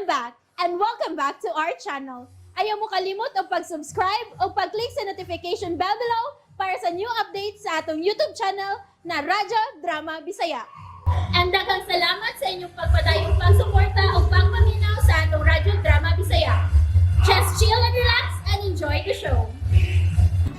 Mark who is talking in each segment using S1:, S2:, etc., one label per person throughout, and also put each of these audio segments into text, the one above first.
S1: I'm back and welcome back to our channel. Ayaw mo kalimot og pag-subscribe o pag-click sa notification bell below para sa new updates sa atong YouTube channel na Radyo Drama Bisaya. And daghang salamat sa inyong pagpadayong pagsuporta o pagpaminaw sa atong Radyo Drama Bisaya. Just chill and relax and enjoy the show.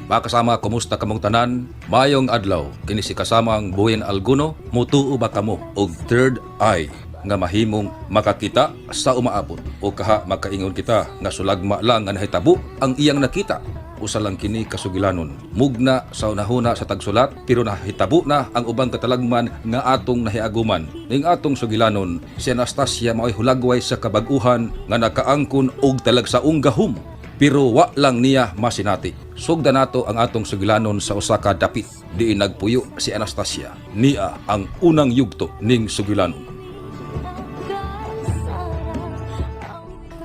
S2: Makasama, kumusta kamong tanan? Mayong adlaw, kini si kasamang Buyen Alguno, mutuo ba kamo og third eye nga mahimong makakita sa umaabot o kaha makaingon kita nga sulagma lang nga nahitabo ang iyang nakita? Usa lang kini kasugilanon, mugna sa unahuna sa tagsulat, pero nahitabo na ang ubang katalagman nga atong nahiaguman. Ning atong sugilanon, si Anastasia, mao'y hulagway sa kabag-uhan nga nakaangkon og talagsaong gahom, pero wa lang niya masinati. Sugda nato ang atong sugilanon sa usa ka dapit diin nagpuyo si Anastasia. Nia ang unang yugto ning sugilanon.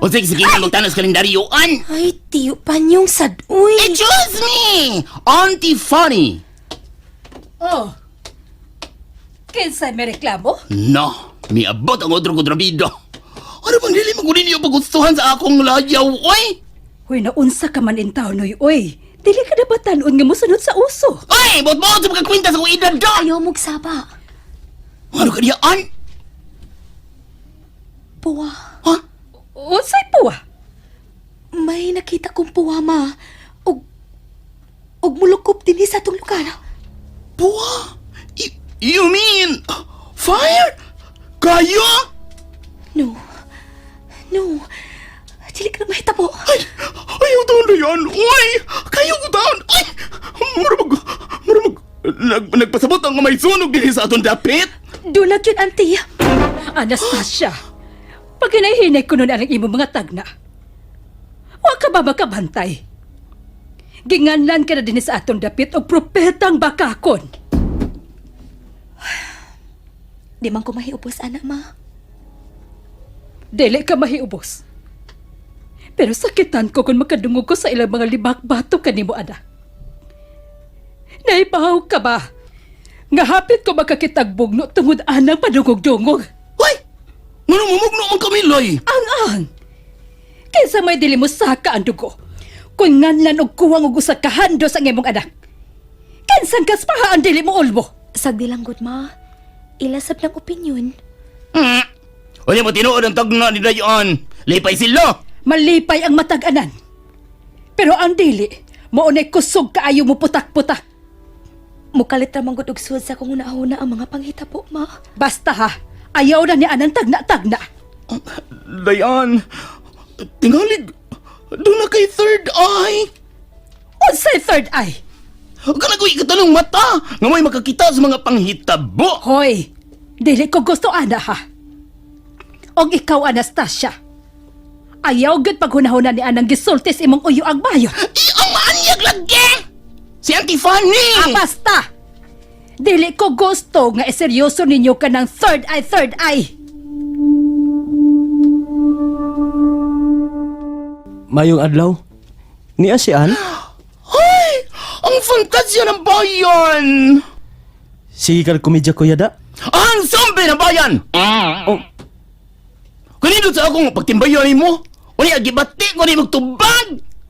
S3: O sige, sige na magtanas kalendaryoan.
S4: Ay, tiyo panyong sad, uy.
S3: Excuse me! Auntie Fanny!
S5: Oh. Kinsa may reklamo?
S3: No, miabot ang otro kontrabida. Ano bang dili mo ninyo pagustuhan sa akong layaw, oy?
S5: Hoy, naunsa ka man in taon, oy, oy. Dili ka dapat tanon nga mosunod sa uso.
S3: Oy, bot-bot sa mga kwenta sa akong edad do!
S4: Ayaw mo saba.
S3: Ano ka diyaan?
S4: Puwa.
S3: Ha?
S5: Unsay puwa?
S4: May nakita kong puwa, ma. Ug mulukop din sa atong lugar.
S3: Buwa? You mean fire? Kayo?
S4: No. No. Dili ka na mahitabo.
S3: Ay, ayaw taon na yan, oy! Kayo ko taon! Ay! Murag, murag, nagpasabot ang may sunog din sa atong dapit!
S4: Dunag yun, auntie.
S5: Anastasia, pag hinahinay ko nun ang imong mga tagna, wa ka ba makabantay? Ginganlan ka na din sa atong dapit og propetang bakakon.
S4: Di man ko mahiubos, ana, ma.
S5: Dili ka mahiubos. Pero sakitan ko kung makadungog ko sa ilang mga libak bato kanimo, anak. Naibaw ka ba? Nga hapit ko makakitag bugno tungod anang padungog-dungog.
S3: Hoy! Ngano mumugno man kami, Loy?
S5: Ang-ang! Kinsa may dili mo saka ang dugo? Kung nganlan og kuwang og usa ka handos ang imong anak. Kinsang kaspaha ang dili mo ulbo?
S4: Sagdi lang gud, ma. Ilasab lang opinion.
S3: Unya mo tinuod ang tagna ni Dayan. Lipay sila.
S5: Malipay ang matag-anan. Pero ang dili, maunay kusog kaayo mo putak-putak.
S4: Mukalit ra man gud og sud sa akong una-una ang mga panghitabo, ma.
S5: Basta ha, ayaw na ni anang tagna-tagna.
S3: Dayan, tingalig, doon na kay third eye.
S5: Unsay third eye?
S3: Kana ko'y ikatalong mata nga may makakita sa mga panghitabo.
S5: Hoy, dili ko gusto ana ha. Og ikaw, Anastasia. Ayaw gud paghunahuna ni anang gisultis imong uyo ang bayo.
S3: I ang maanyag lagi! Si Auntie Fanny!
S5: Ah, basta! Dili ko gusto nga iseryoso ninyo ka ng third eye, third eye.
S6: Mayong adlaw. Niya si Ann?
S3: Ay! Ang fantasya ng bayan!
S6: Sige ka komedya ko yada.
S3: Ang zombie ng bayan!
S6: Oh,
S3: Kanino sa akong pagtimbayan mo? Unya, gibati ko ni magtubag!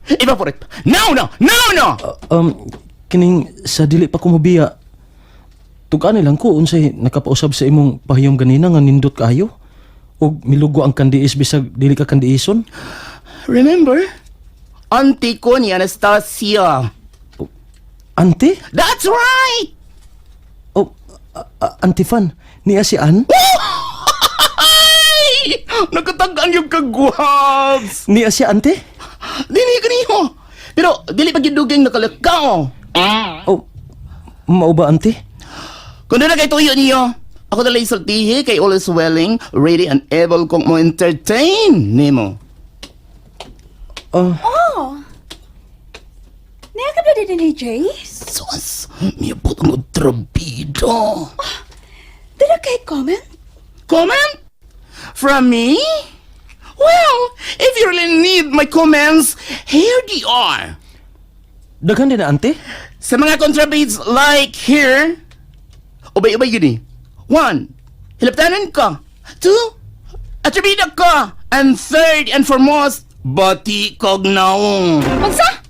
S3: Evaporate! Now, now! Now, now!
S6: Kining sa dili pa kumubiya. Tugaan lang ko unsay nakapausab sa imong pahiyom ganina nga nindot kaayo. Og milugo ang kandiis bisag dili ka kandiison.
S3: Remember? Auntie ko ni Anastasia.
S6: Ante?
S3: That's right!
S6: Oh, Auntie Fan, niya si Ann?
S3: Ay! Nakatagaan yung kagwabs!
S6: Niya si ante?
S3: Dili kaniyo! Pero dili pa gyud dugay nakalakaw.
S6: Oh, mao ba, ante?
S3: Kung doon na kay tuyo niyo, ako dalay sultihi kay all is willing, ready and able kong mo entertain nimo.
S6: Ah,
S5: Oh. Niya ka ba din ni Jay?
S3: Sus, miabot ang kontrabida.
S5: Dila kay comment?
S3: Comment? From me? Well, if you really need my comments, here they are.
S6: Daghan din na, ante?
S3: Sa mga contrabids like here, ubay-ubay yun eh. One, hilaptanan ka. Two, Atribida ka! And third and foremost, bati kog naong.
S5: Unsa?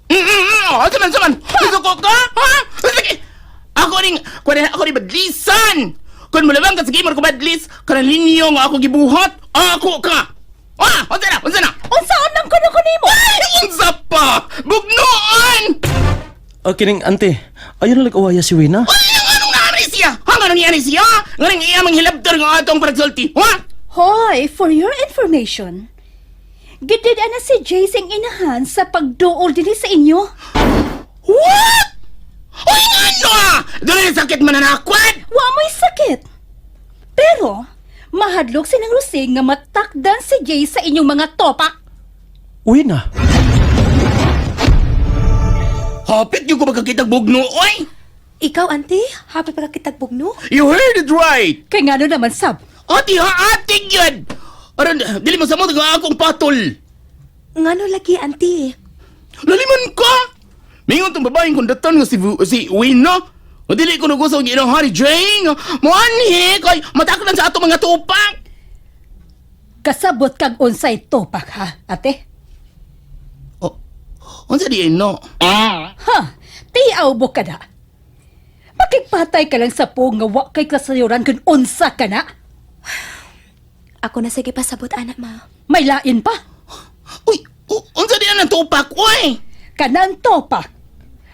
S3: Mm-mm-mm! Asa man, saman! Gusto ka? Ha? Sige! Ako ring, kuwan ako rin badlisan! Kung mulabang ka sa gamer ko badlis, kanang linyo nga ako gibuhat, ako ka! Ah! Unsa na? Unsa na?
S5: Unsaon man kuno ko nimo?
S3: Ay! Unsa pa! Bugnoon!
S6: Ah, kining ante, ayaw na lag-awaya si Wina.
S3: Ay! Anong naanay siya? Ha? Anong nianay siya? Nga rin iya manghilabdor nga atong pagsulti. Ha?
S5: Hoy, for your information, gidid ana si Jay sing inahan sa pagduol dinhi sa inyo.
S3: What? Uy, nga ano ah! Doon na sakit mananakwad!
S5: Wa mo'y sakit. Pero, mahadlok sinang Rusing nga matakdan si Jay sa inyong mga topak.
S6: Wina.
S3: Hapit yung ko magkakitag bugno, oy!
S4: Ikaw, auntie, hapit pa kitag bugno?
S3: You heard it right!
S5: Kay ngano naman sab.
S3: Ati ha, ati yun! Aron, dili mo sa mo nga akong patol.
S4: Ngano lagi, auntie?
S3: Laliman ka! Mingon tong babaeng konduktor nga si, si Wina. O dili ko nagusto ang ilang Harry Jane. Moanhi, kay mataklan sa ato mga tupak.
S5: Kasabot kag unsay topak ha, ate?
S3: Oh, unsa di no?
S5: Ha, tiaw mo ka na. Makigpatay ka lang sa po nga wa kay kasayuran kun unsa ka na.
S4: Ako na sige pasabot, anak ma.
S5: May lain pa.
S3: Uy, unsa di ang tupak, uy?
S5: Kanang topak.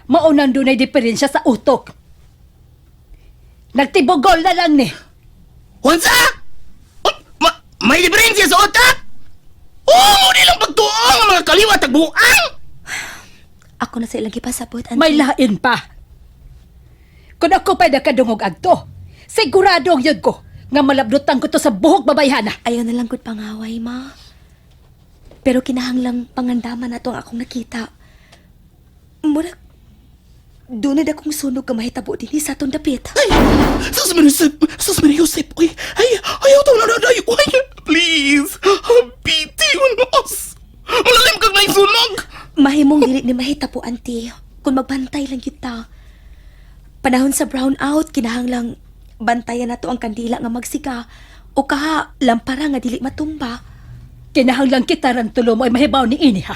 S5: Maunang dunay diferensya sa utok. Nagtibugol na lang ni.
S3: Unsa? Uy, may diferensya sa utak? Oo, mo nilang pagtuong ang mga kaliwa tagbuang!
S4: Ako na sa ilang gipasabot, auntie.
S5: May lain pa. Kung ako pa'y nakadungog agto, sigurado yun ko nga malabdutan ko to sa buhok babayhana.
S4: Ayaw na lang gud pangaway, ma. Pero kinahanglang pangandaman na to ang akong nakita. Murag, doon na akong sunog ka mahitabo din sa atong dapit.
S3: Ay! Sus Maria Sus Maria Josep! Uy! Ay! Ayaw to na na Uy! Please! Piti unos! Malalim kag naisunog!
S4: Mahimong dili ni mahitabo, auntie. Kung magbantay lang kita. Panahon sa brown out, kinahanglang bantayan na to ang kandila nga magsiga o kaha lampara nga dili matumba.
S5: Kinahanglan kita ran tulo mo ay mahibaw ni ini ha.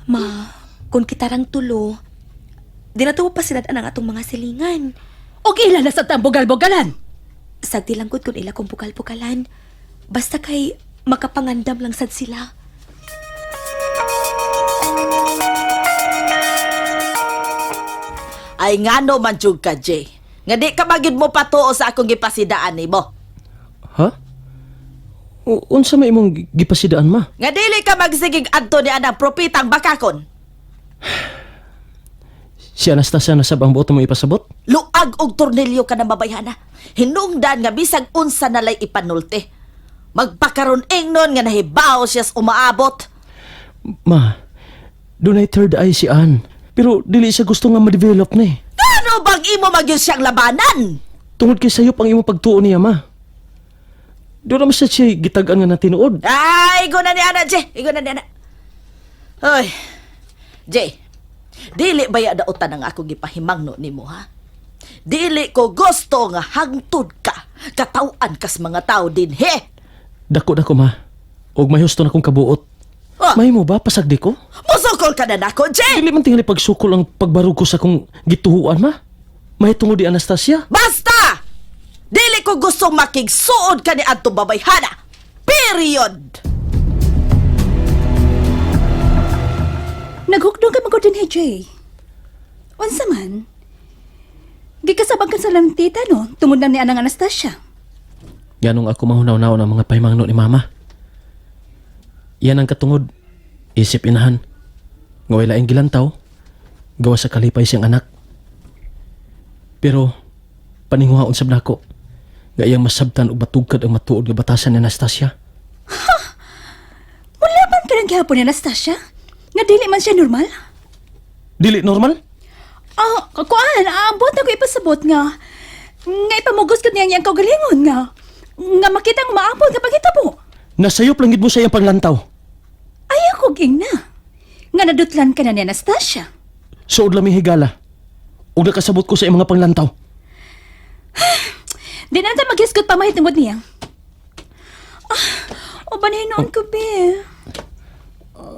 S4: Ma, kung kita rang tulo, di na to pasinad-an ang atong mga silingan.
S5: Og ila na sa tambugal-bugalan.
S4: Sagdi lang gud kung ila kong bukal-bukalan. Basta kay makapangandam lang sad sila.
S7: Ay ngano man jud ka, Jay. Nga di ka magyud mo patuo sa akong gipasidaan nimo.
S6: Ha? Unsa may imong gipasidaan ma?
S7: Nga dili ka magsigig adto ni anang propitang bakakon.
S6: Si Anastasia nasab ang buot mo ipasabot?
S7: Luag og tornilyo ka na mabayhana. Hinungdan nga bisag unsa nalay ipanulte. Magpakaron ingnon nga nahibaw siya sa umaabot.
S6: Ma, dunay third eye si Ann. Pero dili siya gusto nga ma-develop na eh.
S7: Ano bang imo magyud siyang labanan?
S6: Tungod kay sayop ang imong pagtuo niya, ma. Doon naman siya siya gitag-an nga na tinuod.
S7: Ay, igo na ni ana, Jay. Igo na ni ana. Hoy. Jay. Dili ba ya dautan ang akong gipahimangno nimo ha? Dili ko gusto nga hangtod ka. Katawan kas mga tao dinhi.
S6: Dako dako ma. Og may husto na kong kabuot.
S7: Oh.
S6: Mahimo ba pasagdi ko?
S7: Musukol ka na nako, Jay.
S6: Dili man tingali pagsukol ang pagbarug ko sa kong gituhuan ma. Mahitungod di Anastasia.
S7: Basta! Dili ko gusto makigsuod ka ni adtong babayhana. Period.
S5: Naghukdong ka magod din Jay. Unsa man? Gikasabang ka sa lang tita no, tungod na ni anang Anastasia.
S6: Ganong ako mahunaw-naw ang mga pahimangno ni mama. Yan ang katungod. Isip inahan. Nga wala ang gilantaw. Gawa sa kalipay siyang anak. Pero paninguhaon sab nako. Nga iyang masabtan og matugkad ang matuod nga batasan ni Anastasia.
S5: Wala man ka ng gihapon ni Anastasia? Nga dili man siya normal?
S6: Dili normal?
S5: Ah, kuan, ambot na ko ipasabot nga. Nga ipamugos ko niya ang kaugalingon nga. Nga makita ang maapod nga paghitabo.
S6: Nasayop lang gid mo sa iyang panglantaw.
S5: Ayaw ko ging na. Nga nadutlan ka na ni Anastasia.
S6: Suod laming higala. Ug nakasabot ko sa iyang mga panglantaw.
S5: Di na ta maghisgot pa mahitungod niya.
S4: Uban hinuon ko, be.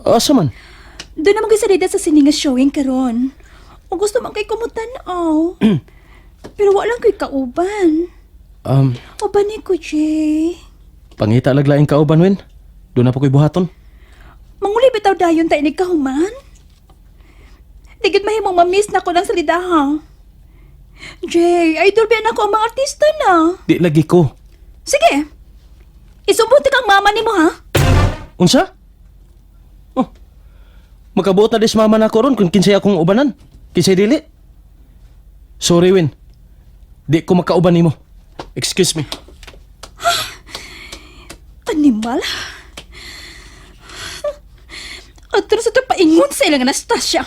S6: Asa man?
S4: Doon naman ko'y salida sa sininga showing karon. O gusto man kay kumutan-aw. Pero wala ko'y kauban. Uban ni ko, Jay.
S6: Pangita laglaing kauban, Win. Doon na pa ko'y buhaton.
S4: Manguli bitaw dayon ta inig kahuman. Di gid mahimong ma-miss na ko ng salida ha. Jay, idol ba nako ang mga artista na.
S6: Di lagi ko.
S4: Sige. Isumbong kang mama nimo ha.
S6: Unsa? Oh. Makabuot na dis mama na ko ron kung kinsay akong ubanan. Kinsay dili. Sorry, Win. Di ko makauban nimo. Excuse me.
S4: Animal. Atro sa ito paingon sa ilang Anastasia.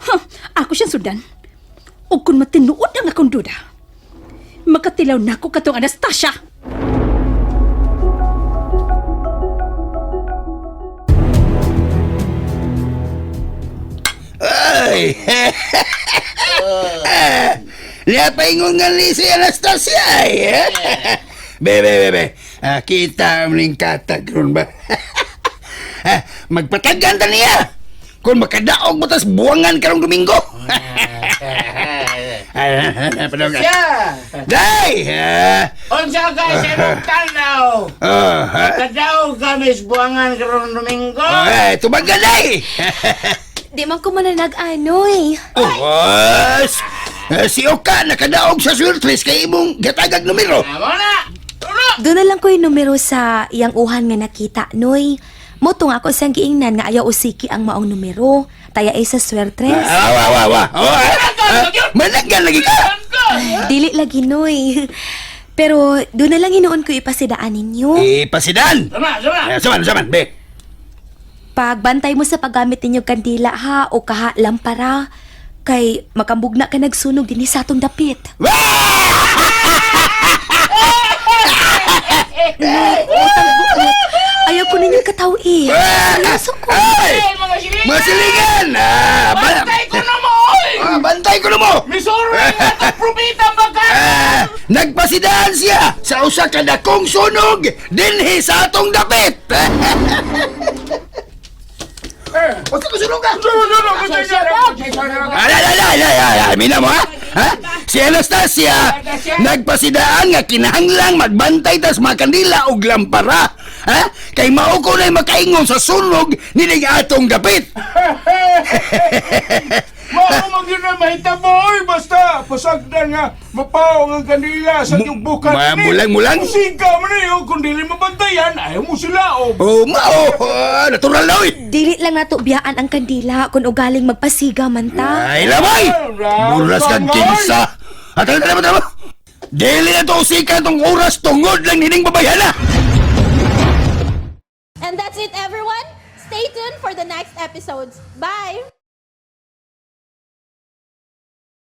S4: Ha, ako siyang sundan. O kung matinuod ang akong duda, makatilaw na ko katong Anastasia.
S8: Ay! Niya paingon nga ni si Anastasia ay. Be, be, be, be. Ah, kita mo ning katag ron ba? Ah, magpatagan ta niya. Kung makadaog mo tas buwangan karong Domingo.
S3: Siya!
S8: Day! Ah,
S3: Unsa ka sa imong tanaw?
S8: ah, ah.
S3: Kadaog kami sa buwangan karong Domingo.
S8: Ay, tumagan day!
S4: Di man ko mananag-anoy.
S8: Oh, si Oka nakadaog sa surplus kay imong gatagag numero.
S3: Amo na! Tulo!
S4: Doon na lang ko yung numero sa iyang uhan nga nakita, Noy. Motong ako siyang giingnan nga ayaw usiki ang maong numero. Taya ay sa swertres.
S8: Ah, wa, wa, wa. Oh, ah, ah, managgan lagi ka.
S4: Dili lagi, Noy. Pero doon na lang hinuon ko ipasidaan ninyo.
S8: Eh, pasidan.
S3: Sama, sama!
S8: Eh, saman, saman, be.
S4: Pagbantay mo sa paggamit ninyo kandila ha o kaha lampara kay makambugna ka nagsunog dinhi sa atong dapit. Nay, utang buot. Ayaw ko ninyong katawi. Seryoso ko.
S8: Ay!
S3: Ay, mga silingan!
S8: Mga silingan! Ah,
S3: Bantay ko na mo, oy!
S8: Ah, bantay ko na mo!
S3: Misura nga itong propita ba ka?
S8: Ah, nagpasidaan siya sa usa ka dakong sunog dinhi sa atong dapit. Unsa ka sunog ka? Ay, ay, ay, ay, ay, ay, ay, mina mo ha? Ha? Si Anastasia, nagpasidaan nga kinahanglang magbantay tas mga kandila og lampara. Ha? Kay mao ko na'y makaingon sa sunog nining atong dapit.
S9: Mao man gyud na mahitabo oy basta pasagdan nga mapaong ang kandila sa bukan ni.
S8: Mulang-mulang?
S9: Musika man ni oh, kung dili mabantayan ayaw mo sila oh.
S8: Oh, mao, ah, natural na oy.
S4: Dili lang nato biyaan ang kandila kung ugaling magpasiga man ta.
S8: Ay, lamay! Muras kag kinsa. At tara, tara, tara. Dili na to usikan tong oras tungod lang nining babayhana.
S1: And that's it, everyone. Stay tuned for the next episodes. Bye!